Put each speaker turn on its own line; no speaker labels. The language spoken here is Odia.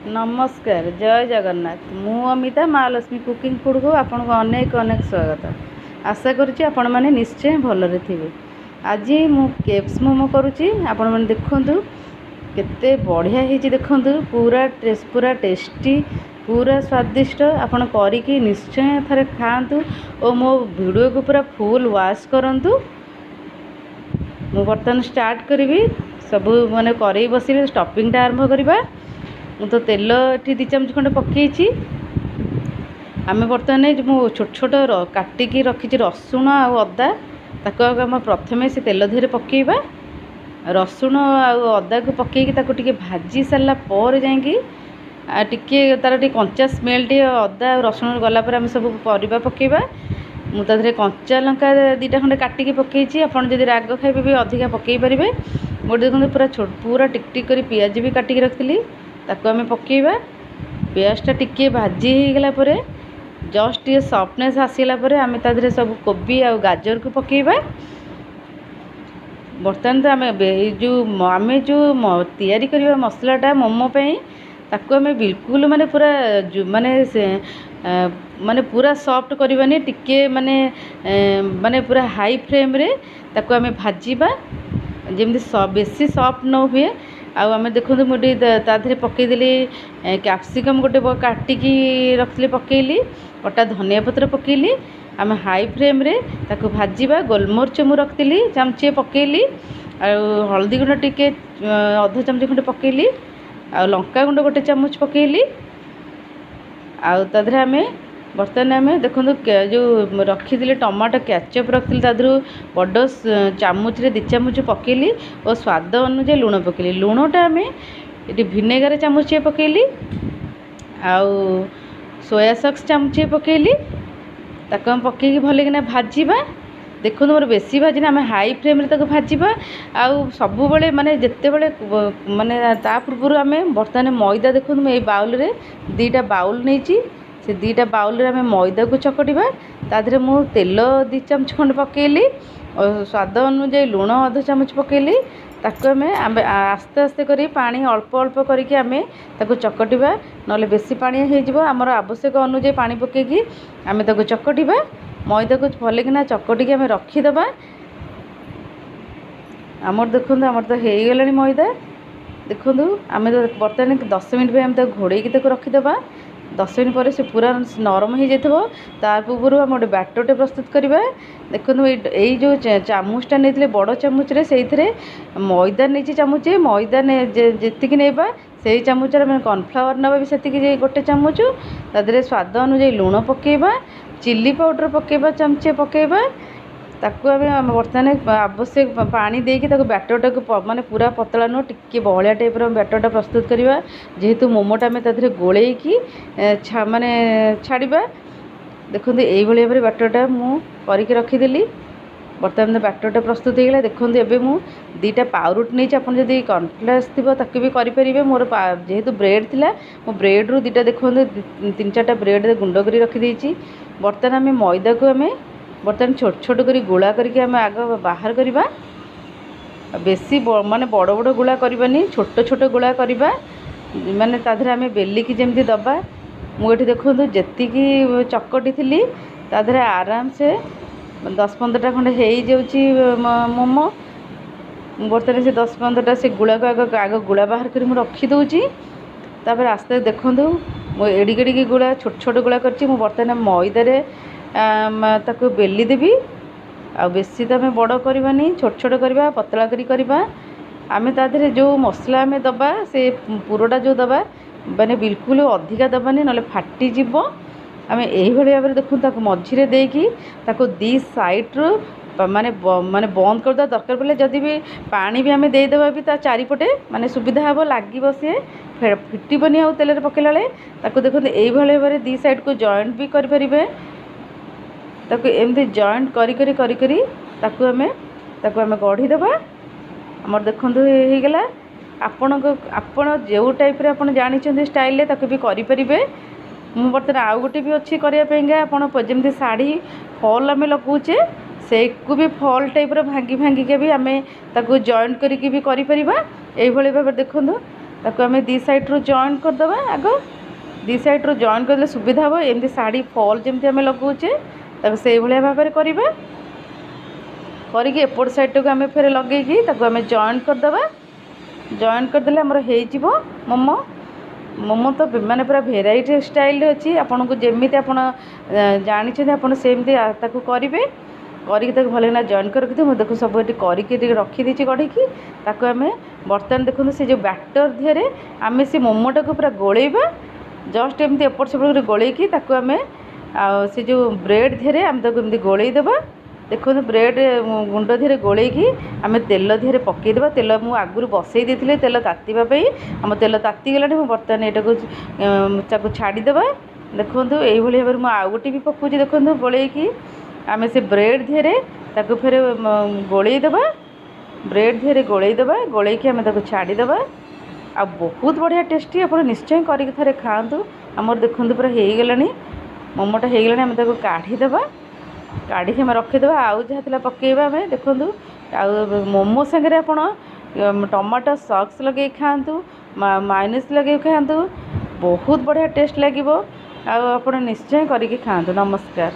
ନମସ୍କାର, ଜୟ ଜଗନ୍ନାଥ। ମୁଁ ଅମିତା, ମା ଲକ୍ଷ୍ମୀ କୁକିଂ ଫୁଡ଼କୁ ଆପଣଙ୍କୁ ଅନେକ ଅନେକ ସ୍ୱାଗତ। ଆଶା କରୁଛି ଆପଣମାନେ ନିଶ୍ଚୟ ଭଲରେ ଥିବେ। ଆଜି ମୁଁ କେପ୍ସ ମୋମୋ କରୁଛି। ଆପଣମାନେ ଦେଖନ୍ତୁ, କେତେ ବଢ଼ିଆ ହେଇଛି। ଦେଖନ୍ତୁ, ପୁରା ପୁରା ଟେଷ୍ଟି, ପୁରା ସ୍ୱାଦିଷ୍ଟ। ଆପଣ କରିକି ନିଶ୍ଚୟ ଥରେ ଖାଆନ୍ତୁ ଓ ମୋ ଭିଡ଼ିଓକୁ ପୁରା ଫୁଲ୍ ୱାଚ୍ କରନ୍ତୁ। ମୁଁ ବର୍ତ୍ତମାନ ଷ୍ଟାର୍ଟ କରିବି। ସବୁ ମାନେ କରେଇ ବସିଲେ ଷ୍ଟଫିଂଟା ଆରମ୍ଭ କରିବା। ମୁଁ ତ ତେଲ ଏଠି 2 ଚାମଚ ଖଣ୍ଡେ ପକାଇଛି। ଆମେ ବର୍ତ୍ତମାନ ମୁଁ ଛୋଟ ଛୋଟ କାଟିକି ରଖିଛି ରସୁଣ ଆଉ ଅଦା, ତାକୁ ଆଗ ଆମେ ପ୍ରଥମେ ସେ ତେଲ ଦେହରେ ପକାଇବା। ରସୁଣ ଆଉ ଅଦାକୁ ପକାଇକି ତାକୁ ଟିକେ ଭାଜି ସାରିଲା ପରେ ଯାଇକି ଆଉ ଟିକେ ତା'ର ଟିକେ କଞ୍ଚା ସ୍ମେଲ୍ ଟିକେ ଅଦା ଆଉ ରସୁଣ ଗଲା ପରେ ଆମେ ସବୁ ପରିବା ପକାଇବା। ମୁଁ ତା ଦେହରେ କଞ୍ଚା ଲଙ୍କା 2ଟା ଖଣ୍ଡେ କାଟିକି ପକାଇଛି। ଆପଣ ଯଦି ରାଗ ଖାଇବେ ବି ଅଧିକା ପକାଇ ପାରିବେ। ମୁଁ ଦେଖନ୍ତୁ, ପୁରା ଛୋଟ, ପୁରା ଟିକ୍ ଟିକ୍ କରି ପିଆଜ ବି କାଟିକି ରଖିଥିଲି, ତାକୁ ଆମେ ପକାଇବା। ପିଆଜଟା ଟିକିଏ ଭାଜି ହେଇଗଲା ପରେ, ଜଷ୍ଟ ଟିକେ ସଫ୍ଟନେସ୍ ଆସିଗଲା ପରେ ଆମେ ତା ଦେହରେ ସବୁ କୋବି ଆଉ ଗାଜରକୁ ପକାଇବା। ବର୍ତ୍ତମାନ ତ ଆମେ ଏଇ ଯେଉଁ ଆମେ ଯେଉଁ ତିଆରି କରିବା ମସଲାଟା ମୋମୋ ପାଇଁ, ତାକୁ ଆମେ ବିଲକୁଲ ମାନେ ପୁରା ମାନେ ସେ ମାନେ ପୁରା ସଫ୍ଟ କରିବାନି। ଟିକେ ମାନେ ମାନେ ପୁରା ହାଇ ଫ୍ଲେମ୍ରେ ତାକୁ ଆମେ ଭାଜିବା, ଯେମିତି ବେଶୀ ସଫ୍ଟ ନ ହୁଏ। ଆଉ ଆମେ ଦେଖନ୍ତୁ, ମୁଁ ଟିକେ ତା ଦେହରେ ପକାଇଦେଲି କ୍ୟାପ୍ସିକମ୍ ଗୋଟେ କାଟିକି ରଖିଥିଲି, ପକାଇଲି। କଟା ଧନିଆ ପତ୍ର ପକାଇଲି। ଆମେ ହାଇ ଫ୍ଲେମ୍ରେ ତାକୁ ଭାଜିବା। ଗୋଲମରିଚ ମୁଁ ରଖିଥିଲି ଚାମଚିଏ, ପକାଇଲି। ଆଉ ହଳଦୀ ଗୁଣ୍ଡ ଟିକେ ଅଧ ଚାମଚ ଖଣ୍ଡେ ପକାଇଲି। ଆଉ ଲଙ୍କା ଗୁଣ୍ଡ 1 ଚାମଚ ପକାଇଲି। ଆଉ ତା ଦେହରେ ଆମେ ବର୍ତ୍ତମାନ ଆମେ ଦେଖନ୍ତୁ, ଯେଉଁ ରଖିଥିଲି ଟମାଟୋ କ୍ୟାଚଅପ୍ ରଖିଥିଲି, ତା ଦେହରୁ ବଡ଼ ଚାମଚରେ 2 ଚାମଚ ପକାଇଲି ଓ ସ୍ୱାଦ ଅନୁଯାୟୀ ଲୁଣ ପକାଇଲି। ଲୁଣଟା ଆମେ ଏଠି ଭିନେଗାର ଚାମଚିଏ ପକାଇଲି ଆଉ ସୋୟା ସସ୍ ଚାମଚିଏ ପକାଇଲି। ତାକୁ ଆମେ ପକାଇକି ଭଲକିନା ଭାଜିବା। ଦେଖନ୍ତୁ, ମୋର ବେଶୀ ଭାଜିନି। ଆମେ ହାଇ ଫ୍ଲେମ୍ରେ ତାକୁ ଭାଜିବା। ଆଉ ସବୁବେଳେ ମାନେ ଯେତେବେଳେ ମାନେ ତା ପୂର୍ବରୁ ଆମେ ବର୍ତ୍ତମାନ ମଇଦା, ଦେଖନ୍ତୁ, ମୁଁ ଏଇ ବାଉଲରେ 2ଟା ବାଉଲ ନେଇଛି। ସେ 2ଟା ବାଉଲରେ ଆମେ ମଇଦାକୁ ଚକଟିବା। ତା ଦେହରେ ମୁଁ ତେଲ 2 ଚାମଚ ଖଣ୍ଡେ ପକାଇଲି, ସ୍ୱାଦ ଅନୁଯାୟୀ ଲୁଣ ଅଧ ଚାମଚ ପକାଇଲି। ତାକୁ ଆମେ ଆସ୍ତେ ଆସ୍ତେ କରି ପାଣି ଅଳ୍ପ ଅଳ୍ପ କରିକି ଆମେ ତାକୁ ଚକଟିବା, ନହେଲେ ବେଶୀ ପାଣିଆ ହେଇଯିବ। ଆମର ଆବଶ୍ୟକ ଅନୁଯାୟୀ ପାଣି ପକାଇକି ଆମେ ତାକୁ ଚକଟିବା। ମଇଦାକୁ ଭଲକିନା ଚକଟିକି ଆମେ ରଖିଦେବା। ଆମର ଦେଖନ୍ତୁ, ଆମର ତ ହେଇଗଲାଣି ମଇଦା। ଦେଖନ୍ତୁ, ଆମେ ତ ବର୍ତ୍ତମାନ 10 ମିନିଟ୍ ପାଇଁ ଆମେ ତାକୁ ଘୋଡ଼େଇକି ତାକୁ ରଖିଦେବା। 10 ମିନିଟ୍ ପରେ ସେ ପୁରା ନରମ ହେଇଯାଇଥିବ। ତା ପୂର୍ବରୁ ଆମେ ଗୋଟେ ବ୍ୟାଟରଟେ ପ୍ରସ୍ତୁତ କରିବା। ଦେଖନ୍ତୁ, ଏଇ ଯେଉଁ ଚାମଚଟା ନେଇଥିଲେ ବଡ଼ ଚାମଚରେ, ସେଇଥିରେ ମଇଦା ନେଇଛି ଚାମଚେ। ମଇଦା ଯେତିକି ନେବା, ସେଇ ଚାମଚରେ ଆମେ କର୍ଣ୍ଣଫ୍ଲାୱାର ନେବା ବି ସେତିକି, 1 ଚାମଚ। ତା ଦେହରେ ସ୍ୱାଦ ଅନୁଯାୟୀ ଲୁଣ ପକାଇବା, ଚିଲି ପାଉଡ଼ର ପକାଇବା, ଚାମଚେ ପକାଇବା। ତାକୁ ଆମେ ବର୍ତ୍ତମାନ ଆବଶ୍ୟକ ପାଣି ଦେଇକି ତାକୁ ବ୍ୟାଟରଟାକୁ ମାନେ ପୁରା ପତଳା ନୁହଁ, ଟିକେ ବହଳିଆ ଟାଇପ୍ର ବ୍ୟାଟରଟା ପ୍ରସ୍ତୁତ କରିବା, ଯେହେତୁ ମୋମୋଟା ଆମେ ତା ଦେହରେ ଗୋଳେଇକି ମାନେ ଛାଡ଼ିବା। ଦେଖନ୍ତୁ, ଏଇଭଳି ଭାବରେ ବ୍ୟାଟରଟା ମୁଁ କରିକି ରଖିଦେଲି। ବର୍ତ୍ତମାନ ବ୍ୟାଟରଟା ପ୍ରସ୍ତୁତ ହେଇଗଲା। ଦେଖନ୍ତୁ, ଏବେ ମୁଁ 2ଟା ପାଉରୁଟି ନେଇଛି। ଆପଣ ଯଦି କର୍ଣ୍ଣଫ୍ଲେକ୍ସ ଥିବ, ତାକୁ ବି କରିପାରିବେ। ମୋର ଯେହେତୁ ବ୍ରେଡ଼୍ ଥିଲା, ମୁଁ ବ୍ରେଡ଼୍ରୁ 2ଟା, ଦେଖନ୍ତୁ, 3 4ଟା ବ୍ରେଡ଼୍ ଗୁଣ୍ଡ କରି ରଖିଦେଇଛି। ବର୍ତ୍ତମାନ ଆମେ ମଇଦାକୁ ଆମେ ବର୍ତ୍ତମାନ ଛୋଟ ଛୋଟ କରି ଗୁଳା କରିକି ଆମେ ଆଗ ବାହାର କରିବା। ବେଶୀ ମାନେ ବଡ଼ ବଡ଼ ଗୁଳା କରିବାନି, ଛୋଟ ଛୋଟ ଗୁଳା କରିବା, ମାନେ ତା ଦେହରେ ଆମେ ବେଲିକି ଯେମିତି ଦେବା। ମୁଁ ଏଠି ଦେଖନ୍ତୁ, ଯେତିକି ଚକଟି ଥିଲି, ତା ଦେହରେ ଆରାମସେ 10 15ଟା ଖଣ୍ଡେ ହେଇଯାଉଛି ମୋମୋ। ମୁଁ ବର୍ତ୍ତମାନ ସେ 10 15ଟା ସେ ଗୁଳାକୁ ଆଗ ଆଗ ଗୁଳା ବାହାର କରି ମୁଁ ରଖିଦେଉଛି। ତାପରେ ଆସ୍ତେ, ଦେଖନ୍ତୁ, ମୁଁ ଏଡ଼ିକି ଏଡ଼ିକି ଗୁଳା, ଛୋଟ ଛୋଟ ଗୁଳା କରିଛି। ମୁଁ ବର୍ତ୍ତମାନ ମଇଦାରେ ତାକୁ ବେଲି ଦେବି। ଆଉ ବେଶୀ ତ ଆମେ ବଡ଼ କରିବାନି, ଛୋଟ ଛୋଟ କରିବା, ପତଳା କରି କରିବା। ଆମେ ତା ଦେହରେ ଯେଉଁ ମସଲା ଆମେ ଦେବା, ସେ ପୁରଟା ଯେଉଁ ଦେବା, ମାନେ ବିଲକୁଲ ଅଧିକା ଦେବାନି, ନହେଲେ ଫାଟିଯିବ। ଆମେ ଏଇଭଳି ଭାବରେ ଦେଖନ୍ତୁ, ତାକୁ ମଝିରେ ଦେଇକି ତାକୁ ଦୁଇ ସାଇଡ଼୍ରୁ ମାନେ ମାନେ ବନ୍ଦ କରିଦେବା। ଦରକାର ପଡ଼ିଲେ ଯଦି ବି ପାଣି ବି ଆମେ ଦେଇଦେବା ବି, ତା ଚାରିପଟେ ମାନେ ସୁବିଧା ହେବ, ଲାଗିବ, ସିଏ ଫିଟିବନି। ଆଉ ତେଲରେ ପକାଇଲା ବେଳେ ତାକୁ ଦେଖନ୍ତୁ, ଏଇଭଳି ଭାବରେ ଦୁଇ ସାଇଡ଼୍କୁ ଜଏଣ୍ଟ ବି କରିପାରିବେ। ତାକୁ ଏମିତି ଜଏଣ୍ଟ କରି କରି କରି କରି ତାକୁ ଆମେ ଗଢ଼ିଦେବା। ଆମର ଦେଖନ୍ତୁ, ହେଇଗଲା। ଆପଣ ଯେଉଁ ଟାଇପ୍ରେ ଆପଣ ଜାଣିଛନ୍ତି ଷ୍ଟାଇଲ୍ରେ, ତାକୁ ବି କରିପାରିବେ। ମୁଁ ବର୍ତ୍ତମାନ ଆଉ ଗୋଟେ ବି ଅଛି କରିବା ପାଇଁକା। ଆପଣ ଯେମିତି ଶାଢ଼ୀ ଫଲ୍ ଆମେ ଲଗାଉଛେ, ସେଇକୁ ବି ଫଲ୍ ଟାଇପ୍ର ଭାଙ୍ଗି ଭାଙ୍ଗିକି ବି ଆମେ ତାକୁ ଜଏଣ୍ଟ କରିକି ବି କରିପାରିବା। ଏଇଭଳି ଭାବରେ ଦେଖନ୍ତୁ, ତାକୁ ଆମେ ଦୁଇ ସାଇଡ଼୍ରୁ ଜଏଣ୍ଟ କରିଦେବା। ଆଗ ଦୁଇ ସାଇଡ଼୍ରୁ ଜଏଣ୍ଟ କରିଦେଲେ ସୁବିଧା ହେବ। ଏମିତି ଶାଢ଼ୀ ଫଲ୍ ଯେମିତି ଆମେ ଲଗାଉଛେ, ତାକୁ ସେଇଭଳିଆ ଭାବରେ କରିବା। କରିକି ଏପଟ ସାଇଡ଼୍ଟାକୁ ଆମେ ଫେରେ ଲଗେଇକି ତାକୁ ଆମେ ଜଏଣ୍ଟ କରିଦେବା। ଜଏଣ୍ଟ କରିଦେଲେ ଆମର ହେଇଯିବ ମୋମୋ। ମୋମୋ ତ ମାନେ ପୁରା ଭେରାଇଟି ଷ୍ଟାଇଲ୍ରେ ଅଛି। ଆପଣଙ୍କୁ ଯେମିତି ଆପଣ ଜାଣିଛନ୍ତି, ଆପଣ ସେମିତି ତାକୁ କରିବେ। କରିକି ତାକୁ ଭଲକିନା ଜଏଣ୍ଟ କରି ରଖିଥିବେ। ମୁଁ ଦେଖୁ ସବୁ ଏଠି କରିକି ଟିକେ ରଖିଦେଇଛି ଗଢ଼ିକି। ତାକୁ ଆମେ ବର୍ତ୍ତମାନ ଦେଖନ୍ତୁ, ସେ ଯେଉଁ ବ୍ୟାଟର୍ ଦେହରେ ଆମେ ସେ ମୋମୋଟାକୁ ପୁରା ଗୋଳେଇବା। ଜଷ୍ଟ ଏମିତି ଏପଟ ସେପଟ କରି ଗୋଳେଇକି ତାକୁ ଆମେ ଆଉ ସେ ଯେଉଁ ବ୍ରେଡ଼୍ ଦେହରେ ଆମେ ତାକୁ ଏମିତି ଗୋଳେଇ ଦେବା। ଦେଖନ୍ତୁ, ବ୍ରେଡ଼୍ ଗୁଣ୍ଡ ଦେହରେ ଗୋଳେଇକି ଆମେ ତେଲ ଦେହରେ ପକାଇଦେବା। ତେଲ ମୁଁ ଆଗରୁ ବସେଇ ଦେଇଥିଲି ତେଲ ତାତିବା ପାଇଁ। ଆମ ତେଲ ତାତିଗଲାଣି। ମୁଁ ବର୍ତ୍ତମାନ ଏଇଟାକୁ ତାକୁ ଛାଡ଼ିଦେବା। ଦେଖନ୍ତୁ, ଏଇଭଳି ଭାବରେ ମୁଁ ଆଉ ଗୋଟେ ବି ପକାଉଛି। ଦେଖନ୍ତୁ, ଗୋଳେଇକି ଆମେ ସେ ବ୍ରେଡ଼୍ ଦେହରେ ତାକୁ ଫେରେ ଗୋଳେଇ ଦେବା। ବ୍ରେଡ଼୍ ଦେହରେ ଗୋଳେଇ ଦେବା। ଗୋଳେଇକି ଆମେ ତାକୁ ଛାଡ଼ିଦେବା। ଆଉ ବହୁତ ବଢ଼ିଆ ଟେଷ୍ଟି। ଆପଣ ନିଶ୍ଚୟ କରିକି ଥରେ ଖାଆନ୍ତୁ। ଆମର ଦେଖନ୍ତୁ, ପୁରା ହେଇଗଲାଣି, ମୋମୋଟା ହେଇଗଲାଣି। ଆମେ ତାକୁ କାଢ଼ିଦେବା। କାଢ଼ିକି ଆମେ ରଖିଦେବା। ଆଉ ଯାହା ଥିଲା ପକାଇବା ଆମେ। ଦେଖନ୍ତୁ, ଆଉ ମୋମୋ ସାଙ୍ଗରେ ଆପଣ ଟମାଟୋ ସକ୍ସ ଲଗେଇ ଖାଆନ୍ତୁ, ମାୟୋନିଜ୍ ଲଗେଇ ଖାଆନ୍ତୁ, ବହୁତ ବଢ଼ିଆ ଟେଷ୍ଟ ଲାଗିବ। ଆଉ ଆପଣ ନିଶ୍ଚୟ କରିକି ଖାଆନ୍ତୁ। ନମସ୍କାର।